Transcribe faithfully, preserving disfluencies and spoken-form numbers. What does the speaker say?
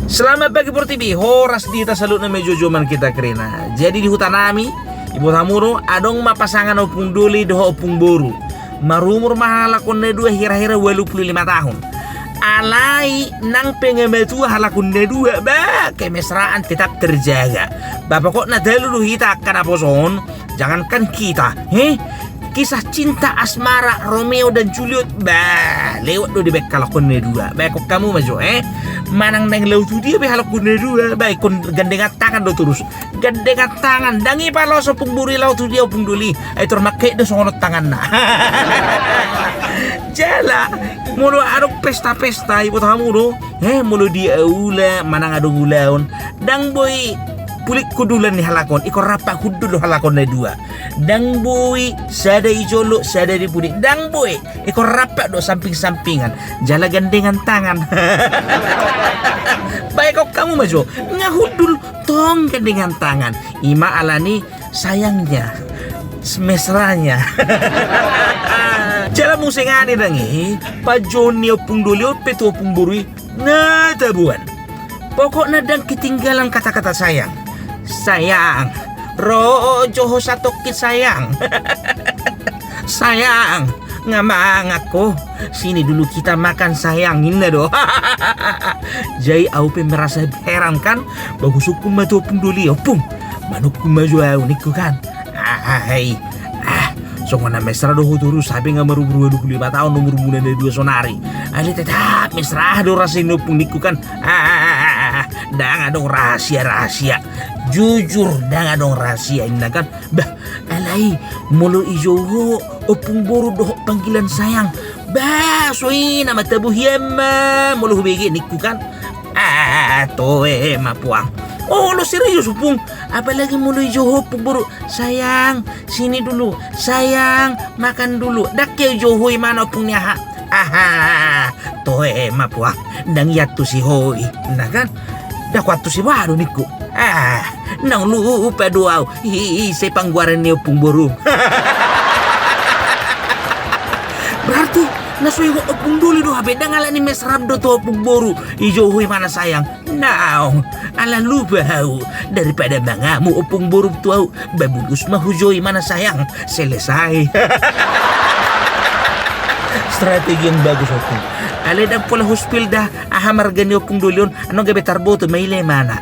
Selamat pagi Pro T V, horas di hita saluhutna ma jo jo manghitangkirina. Jadi di huta nami, iboto hamu do, adong ma pasangan ompung doli dohot ompung boru. Marumur ma halak on na dua hira-hira ualu pulu lima tahun. Alai nang pe nga matua halak on na dua, ba, kemesraan tetap terjaga. Ba pokokna talu do hita angka naposo on, jangankan kita, he? Kisah cinta asmara Romeo dan Juliet, ba, lewat do dibaen halak on na dua. Ba, ikut hamu ma jo, eh. Manang naeng laho tu dia pe halak on na dua, ba, ingkon gandengan tangan do torus. Gandengan tangan, ndang i paloas ompung boru i laho tu dia ompung doli. Ai tor mangkahet do songon on tanganna. Jala, molo adong pesta-pesta, iboto hamu do, eh, molo di aula manang adong ulaon, ndang boi pulik hundulan ni halak on, ingkon rap hundul do halak on na dua. Ndang boi sada i jolo, sada di pulik. Ndang boi, ingkon rap do samping-sampingan. Jala gandengan tangan. Ba ikut hamu ma jo, nga hundul tong gandengan tangan. I ma alani sayangnya, mesranya. Jala muse nga ni ndang i, panjouon ni ompung doli on pe tu ompung boru i, na taboan. Pokokna ndang ketinggalan kata-kata sayang. Sayang, ro jo ho satongkin sayang. Sayang, nga mangan ho. Sini dulu kita makan sayang, ninna do. Jadi au pe merasa heran kan. Ba husungkun ma tu ompung doli, ompung, manungkun ma jo au ningku kan. Ai, ah, songon na mesra do ho torus, hape nga marumur ualu pulu lima tahun umurmuna na dua sonari. Alai tetap mesra do rasa ni ompung ningku kan. Ah, ndang adong rahasia-rahasia. Jujur, ndang adong rahasia inna kan. Bah, alai molo ijou ho ompung boru dohot panggilan sayang, bah, songon i nama tabo hian ma molo hubege ningku kan. Ah, toe ma puang. Olo serius ompung. Apalagi molo ijou ho ompung boru, sayang, sini dulu, sayang, makan dulu. Ndang hea ijou ho imana ompung ni aha. Aha, toe ma puang. Ndang iantusi ho i, na kan. Ndang huantusi ho do ningku. Ah, naung lupa do au. Ise panggoaran ni ompung boru. Berarti na so ingot ompung doli do hape, ndang alani mesra do tu ompung boru ijou ho imana sayang. Naung, ala lupa au. Daripada mangamuk ompung boru tu au, ba bulus ma hujou imana sayang. Selesai. Strategi yang bagus ompung. Alai ndang pola huspil da aha marga ni ompung doli on, annon gabe tarboto ma i imana.